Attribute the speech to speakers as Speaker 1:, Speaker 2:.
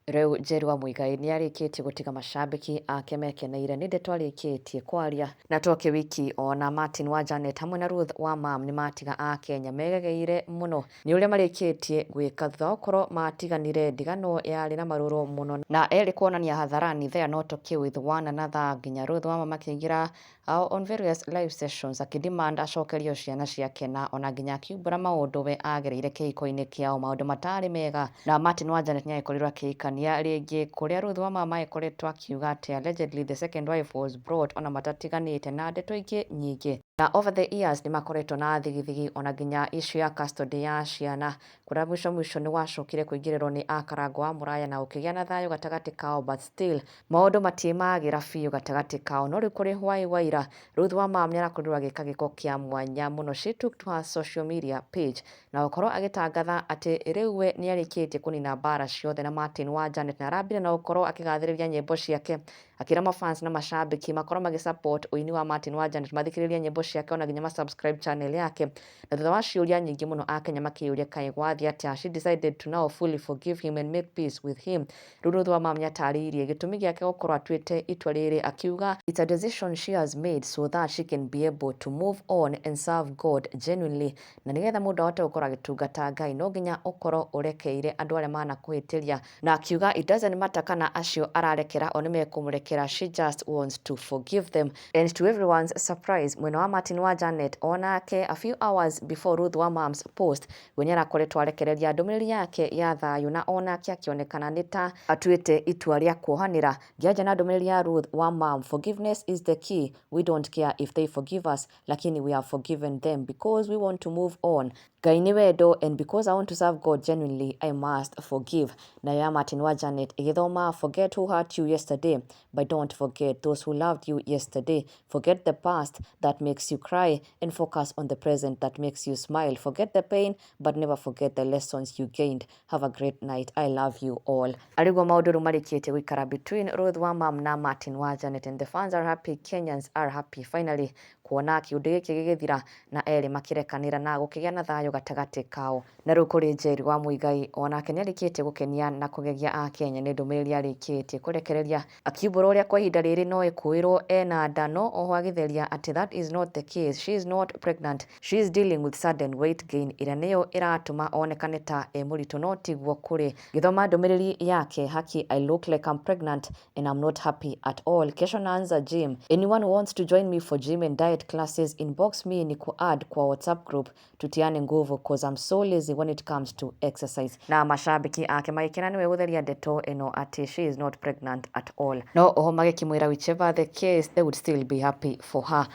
Speaker 1: Rĩu Njeri wa Muigai nĩarĩkĩtie gũtiga macambĩki ake mekeneire nĩ ndeto arĩkĩtie kwaria. Na to kĩwiki ona Martin wa Janet hamwe na Ruth wa Mam nĩmatiga a-Kenya megegeire mũno nĩ ũrĩa marĩkĩtie gwĩka thutha wa gũkorwo matiganire ndigano yarĩ na marũrũ mũno na erĩ kuonania hadharani they are not okay with one another nginya Ruth wa Mam akĩingĩra on various live sessions akĩ demand acokerio ciana ciake na ona nginya akiumbũra maũndũ we agereire kĩhiko-inĩ kĩao maũndũ matarĩ mega. Na Martin wa Janet nĩagĩkorirwo akĩhikania rĩngĩ kũrĩa Ruth wa Mama agĩkoretwo akiuga atĩ allegedly the second wife was brought ona matatiganĩte na ndeto ingĩ nyingĩ. Na over the years nĩmakoretwo na thigithigi ona nginya issue ya custody ya ciana kũrĩa mwisho mwisho nĩgwacokire kũingĩrĩrwo nĩ a Karangũ wa Mũraya na gũkĩgĩa na thayũ gatagatĩ kao, but still maũndũ matiĩmagĩra biũ gatagatĩ kao. No rĩu kũrĩ hwaĩ wa ira, Ruth wa Mam nĩarakorirwo agĩka gĩko kĩa mwanya mũno. She took to her social media page na gũkorwo agĩtangatha atĩ rĩu we nĩarĩkĩtie kũnina mbara ciothe na Martin wa Janet, na arambire na gũkorwo akĩgathĩrĩria nyĩmbo ciake, akĩra mafans na macambĩki makorwo magĩ support ũini wa Martin wa Janet, mathikĩrĩrie nyĩmbo ciake ona nginya ma subscribe channel yake. Na thutha wa ciũria nyingĩ mũno akenya makĩyũria kaĩ gwathiĩ atĩa, she decided to now fully forgive him and make peace with him. Rĩu Ruth wa Mam nĩatarĩirie gĩtũmi gĩake gũkorwo atuĩte itua rĩrĩ, akiuga it's a decision she has made so that she can be able to move on and serve God genuinely. Na nĩgetha mũndũ ahote gũkorwo agĩtungata Ngai no nginya ũkorwo ũrekeire andũ arĩa manakũhĩtĩria, na akiuga it doesn't matter kana acio ararekera o nĩmekũmũrekera, she just wants to forgive them. And to everyone's surprise, mwena wa Martin wa Janet onake a few hours before Ruth wa Mam's post, we nĩarakoretwo arekereria ndũmĩrĩri yake ya thayũ na onake akĩonekana nĩ ta atuĩte itua rĩa kuohanĩra. Ngĩanja na ndũmĩrĩri ya Ruth wa Mam, "Forgiveness is the key. We don't care if they forgive us, lakini we have forgiven them because we want to move on. Ngai nĩ wendo, and because I want to serve God genuinely, I must forgive." Nayo ya Martin wa Janet ĩgĩthoma, "Forget who hurt you yesterday, but don't forget those who loved you yesterday. Forget the past that makes you cry and focus on the present that makes you smile. Forget the pain, but never forget the lessons you gained. Have a great night. I love you all." Arĩguo maũndũ rĩu marĩkĩtie gũikara between Ruth wa Mam na Martin wa Janet, and the fans are happy, Kenyans are happy finally kuona kĩũndũ gĩkĩ gĩgĩthira na erĩ makĩrekanĩra na gũkĩgĩa na thayũ gatagatĩ kao. Na rĩu kũrĩ Njeri wa Muigai, onake nĩarĩkĩtie gũkenia na kũgegia akenya nĩ ndũmĩrĩri arĩkĩtie kũrekereria, akiumbũra ũrĩa kwa ihinda rĩrĩ no ĩkũĩrwo ena nda, no oho agĩtheria atĩ that is not the case. She is not pregnant, she is dealing with sudden weight gain ĩrĩa nĩyo ĩratũma onekane ta e mũritũ, no tiguo kũrĩ. Gĩthoma ndũmĩrĩri yake, "Haki, I look like I'm pregnant and I'm not happy at all. Kesho naanza gym. Anyone who wants to join me for gym and diet classes, inbox me ni add kwa WhatsApp group, tutiane nguvu, 'cause I'm so lazy when it comes to exercise." Na mashabiki ake magĩkena nĩwe gũtheria ndeto ĩno atĩ she is not pregnant at all, no oho magĩkĩmwĩra whichever the case, they would still be happy for her.